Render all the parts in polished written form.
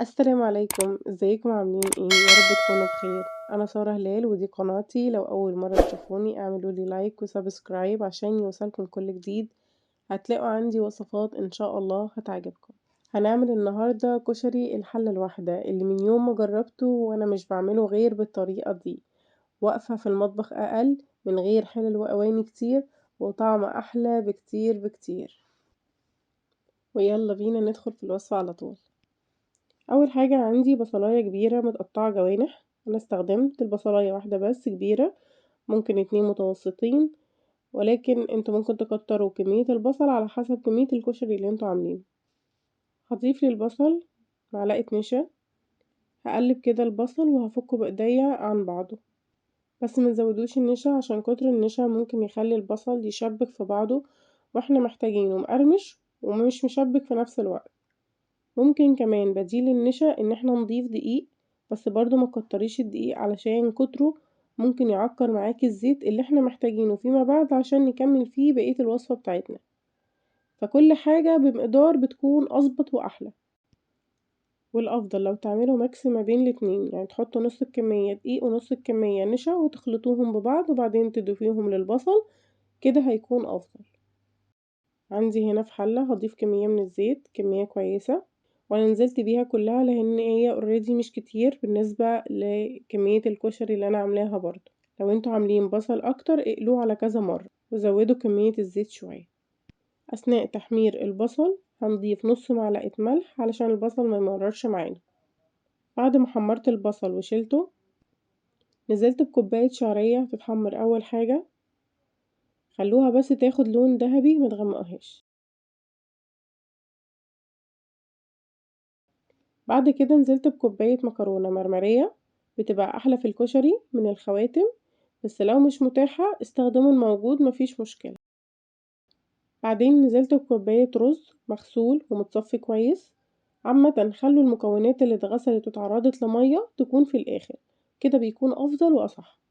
السلام عليكم، ازيكم عاملين ايه؟ يا رب تكونوا بخير. انا سارة هلال ودي قناتي. لو اول مرة تشوفوني اعملوا لي like و subscribe عشان يوصلكم كل جديد. هتلاقوا عندي وصفات ان شاء الله هتعجبكم. هنعمل النهاردة كشري الحلة الواحدة اللي من يوم ما جربته وانا مش بعمله غير بالطريقة دي، واقفة في المطبخ اقل من غير حلل واواني كتير وطعم احلى بكتير بكتير. ويلا بينا ندخل في الوصفة على طول. اول حاجة عندي بصلاية كبيرة متقطعة جوانح، انا استخدمت البصلاية واحدة بس كبيرة، ممكن 2 متوسطين، ولكن انتوا ممكن تكتروا كمية البصل على حسب كمية الكشري اللي انتوا عاملينه. هضيف للبصل معلقة نشا، هقلب كده البصل وهفكه بايديا عن بعضه، بس ما تزودوش النشا عشان كتر النشا ممكن يخلي البصل يشبك في بعضه، واحنا محتاجينه مقرمش ومش مشبك في نفس الوقت. ممكن كمان بديل النشا ان احنا نضيف دقيق، بس برضو ما تكتريش الدقيق علشان كتره ممكن يعكر معاكي الزيت اللي احنا محتاجينه فيما بعد عشان نكمل فيه بقية الوصفة بتاعتنا. فكل حاجة بمقدار بتكون اظبط واحلى. والافضل لو تعملوا mix ما بين الاتنين، يعني تحطوا نص الكمية دقيق ونص الكمية نشا وتخلطوهم ببعض وبعدين تضيفيهم للبصل، كده هيكون افضل. عندي هنا في حلة هضيف كمية من الزيت، كمية كويسة، وانا نزلت بيها كلها لان هي already مش كتير بالنسبة لكمية الكشري اللي انا عاملاها. برضو لو انتوا عاملين بصل اكتر اقلوه على كذا مرة وزودوا كمية الزيت شوية. اثناء تحمير البصل هنضيف نص معلقة ملح علشان البصل ما يمررش معانا. بعد ما حمرت البصل وشيلته نزلت بكوباية شعرية تتحمر اول حاجة، خلوها بس تاخد لون ذهبي ما تغمقوهاش. بعد كده نزلت بكوباية مكرونة مرمرية، بتبقى أحلى في الكشري من الخواتم، بس لو مش متاحة استخدموا الموجود مفيش مشكلة. بعدين نزلت بكوباية رز مغسول ومتصفي كويس. عامة خلوا المكونات اللي اتغسلت واتعرضت لمية تكون في الآخر، كده بيكون أفضل وأصح.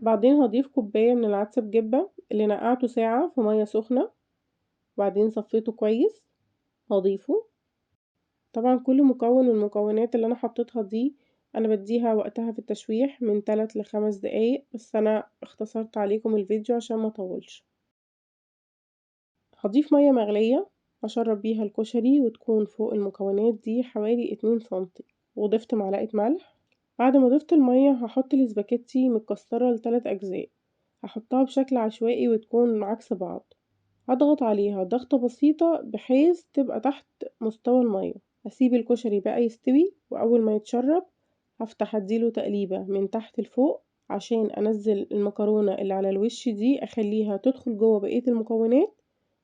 بعدين هضيف كوباية من العدس بجبة اللي نقعته ساعة في مية سخنة، وبعدين صفيته كويس هضيفه. طبعا كل مكون من المكونات اللي انا حطيتها دي انا بديها وقتها في التشويح من 3 ل5 دقايق، بس انا اختصرت عليكم الفيديو عشان ما اطولش. هضيف مية مغلية هشرب بيها الكشري وتكون فوق المكونات دي حوالي 2 سنتي، وضفت معلقة ملح. بعد ما ضفت المية هحط الاسباجيتي متكسرة لتلات اجزاء، هحطها بشكل عشوائي وتكون عكس بعض. هضغط عليها ضغطة بسيطة بحيث تبقى تحت مستوى المية. هسيب الكشري بقى يستوي، وأول ما يتشرب هفتح اديله تقليبة من تحت لفوق عشان أنزل المكرونة اللي على الوش دي، أخليها تدخل جوه بقية المكونات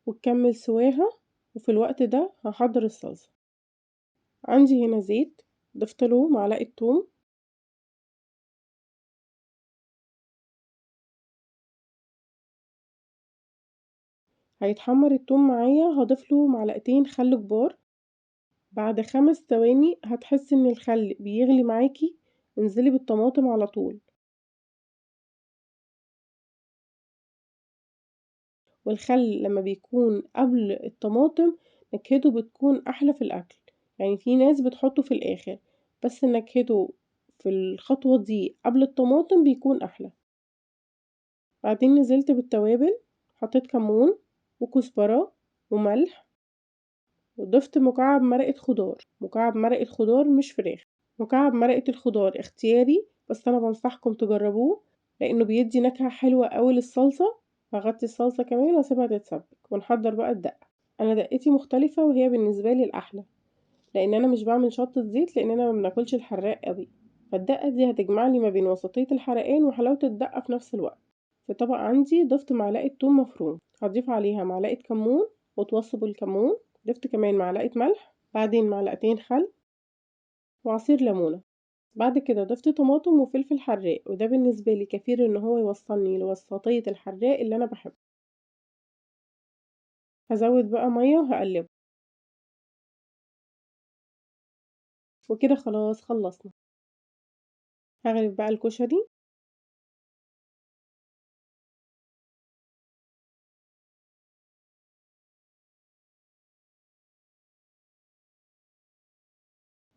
وتكمل سواها. وفي الوقت ده هحضر الصلصة. عندي هنا زيت ضفت له معلقة توم، هيتحمر التوم معايا هضيف له معلقتين خل كبار. بعد 5 ثواني هتحس ان الخل بيغلي معاكي، انزلي بالطماطم على طول. والخل لما بيكون قبل الطماطم نكهته بتكون احلى في الاكل، يعني في ناس بتحطه في الاخر، بس نكهته في الخطوة دي قبل الطماطم بيكون احلى. بعدين نزلت بالتوابل، حطيت كمون وكزبرة وملح، وضفت مكعب مرقة خضار، مكعب مرقة خضار مش فراخ. مكعب مرقة الخضار اختياري، بس انا بنصحكم تجربوه لانه بيدي نكهة حلوة قوي للصلصة. هغطي الصلصة كمان واسيبها تتسبك. ونحضر بقى الدقة. انا دقتي مختلفة وهي بالنسبة لي الاحلى، لان انا مش بعمل شطة زيت، لان انا ما بناكلش الحراق قوي، فالدقة دي هتجمع لي ما بين وسطية الحرقان وحلاوة الدقة في نفس الوقت. في طبق عندي ضفت معلقة توم مفروم، هضيف عليها معلقة كمون وتوصوا بالكمون، ضفت كمان معلقة ملح، بعدين معلقتين خل وعصير ليمونة. بعد كده ضفت طماطم وفلفل حراق، وده بالنسبة لي كفيل ان هو يوصلني لوسطية الحراق اللي انا بحبه. هزود بقى مية وهقلبه، وكده خلاص خلصنا. هغرف بقى الكشري.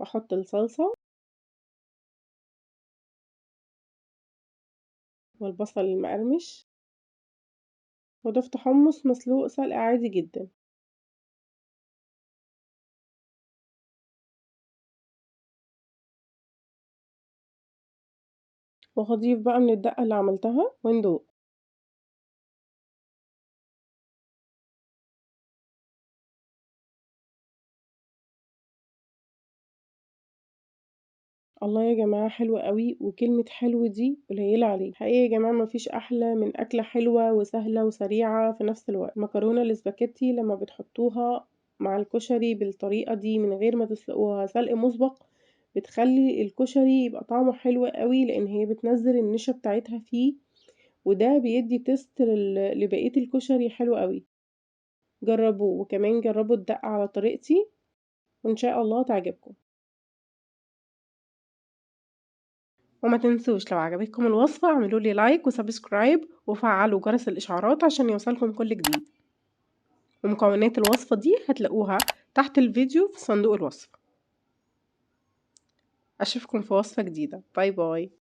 أحط الصلصة والبصل المقرمش، وضفت حمص مسلوق سلق عادي جدا. وهضيف بقى من الدقة اللي عملتها وندوق. الله يا جماعة حلو قوي، وكلمة حلو دي قليلة عليه حقيقي يا جماعة. مفيش أحلى من أكلة حلوة وسهلة وسريعة في نفس الوقت. مكرونة الاسباجيتي لما بتحطوها مع الكشري بالطريقة دي من غير ما تسلقوها سلق مسبق بتخلي الكشري يبقى طعمه حلو قوي، لأن هي بتنزل النشا بتاعتها فيه، وده بيدي taste لبقية الكشري حلو قوي. جربوه، وكمان جربوا الدقة على طريقتي وإن شاء الله تعجبكم. وما تنسوش لو عجبتكم الوصفة اعملوا لي like و subscribe وفعلوا جرس الإشعارات عشان يوصلكم كل جديد. ومكونات الوصفة دي هتلاقوها تحت الفيديو في صندوق الوصف. أشوفكم في وصفة جديدة. bye bye.